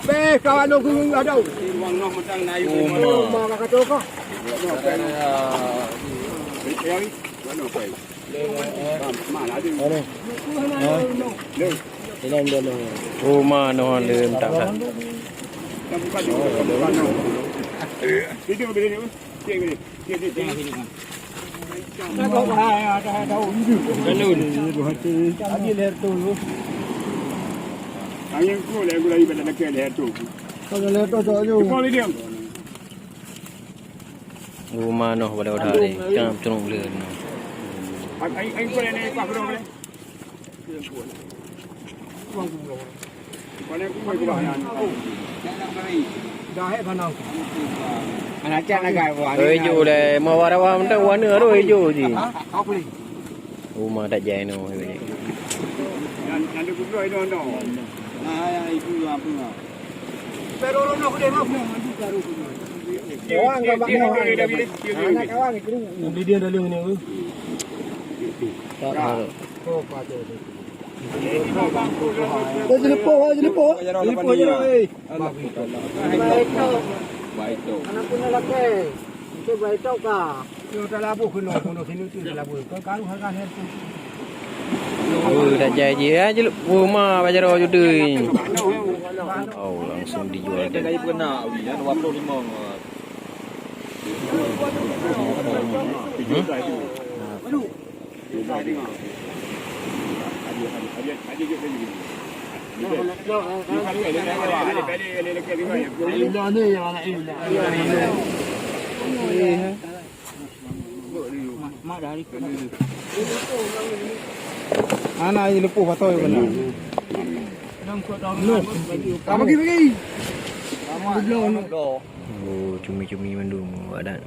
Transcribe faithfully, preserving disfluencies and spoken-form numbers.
Beh, kawan aku ada. Uma. Mana? Ha? Uma noh le entah. Tidur bila ni. Cek bila. Cek, cek, cek. Galon. Angin ku lagi lagi pada dekat leher tu. Kalau leher tu tak jauh. Uma noh pada udah ni. Jangan cunuk le. Ai, ai, ai, boleh ni, Pak Guru, boleh? Boleh, aku boleh kebahagiaan. Anak cak nak gai buah ni. Oi, jo lé, mau wara-wara mentang warna tu hijau ji. Rumah tak jai no. Yang ada gubloh itu no. Ah, yang itu apa? Pero no kude mah. Kawan gambar. Anak kawan itu. Beli dia dalam ni. Tak tahu. Oh, patut. Eh, jeleupôh, eh, jeleupôh. Jeleupôh je, eh. Baik tu. Anak punya laki. Itu baik tu kah? Itu tak labuh kena, kena sini tu tak labuh. Kau karu harga ni tu. Oh, dah jadi ya, jeleupôh mah bajaro judui. Oh, langsung dijual. Ada lagi pernah, Wi, ya, dua puluh lima. Hmm? Ana aja lepuh atau yang mana? Bagi, bagi. Oh, cumi-cumi mandum, adat.